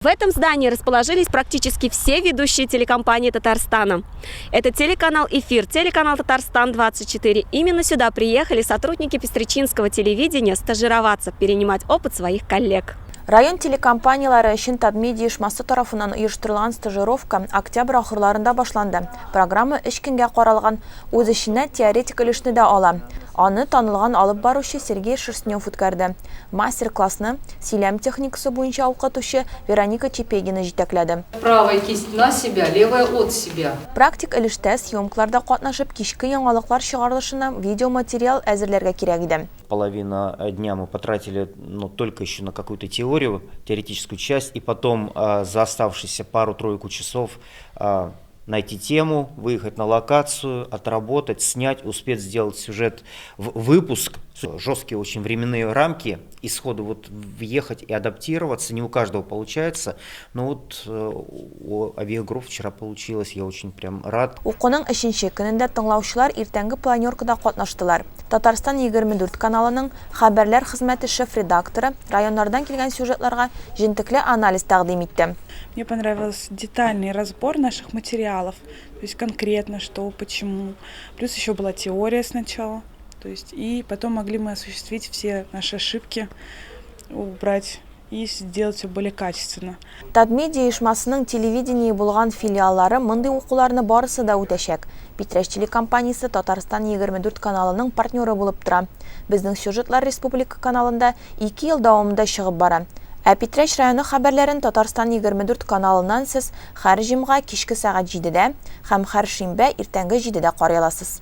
В этом здании расположились практически все ведущие телекомпании Татарстана. Это телеканал «Эфир», телеканал «Татарстан-24». Именно сюда приехали сотрудники Пестречинского телевидения стажироваться, перенимать опыт своих коллег. Район телекомпанияләре өчен Татмедиа оешмасы тарафыннан оештырылган стажировка октябрь ахырларында башланды. Программа өч көнгә каралган, үз эченә теоретик өлешне дә ала. Аны танылган алып баручы Сергей Шерстнев үткәрде. Мастер-классны сөйләм техникасы буенча укытучы Вероника Чепегина җитәкләде. Правая кисть на себя, левая от себя. Практик өлештә съемкаларда катнашып, кичке яңалыклар чыгарылышына видеоматериал әзерләргә кирәк иде. Половина дня мы потратили, ну, только еще на какую-то теорию, теоретическую часть, и потом за оставшиеся пару-тройку часов найти тему, выехать на локацию, отработать, снять, успеть сделать сюжет в выпуск. Жесткие очень временные рамки, и сходу вот въехать и адаптироваться не у каждого получается, но вот у обеих групп вчера получилось, я очень прям рад. Укуның өченче көнендә тыңлаучылар иртәнге планеркада катнаштылар. Татарстан 24 каналының хәбәрләр хезмәте шеф-редакторы районнардан килгән сюжетларга җентекле анализ тәкъдим итте. Мне понравился детальный разбор наших материалов, то есть конкретно что, почему. Плюс еще была теория сначала, то есть и потом могли мы осуществить все наши ошибки, убрать и сделать все более качественно. Татмедиа оешмасының телевидение булган филиаллары мондый укуларны барысы да үтәчәк. Питрәч телекомпаниясе Татарстан 24 каналының партнеры булып тора. Безнең сюжетлар республика каналында 2 ел дәвамында чыгып бара. Ә Питрәч районы хәбәрләрен Татарстан 24 каналыннан сез һәр җомга кичке сәгать 7дә һәм һәр шимбә иртәнге 7дә карый аласыз.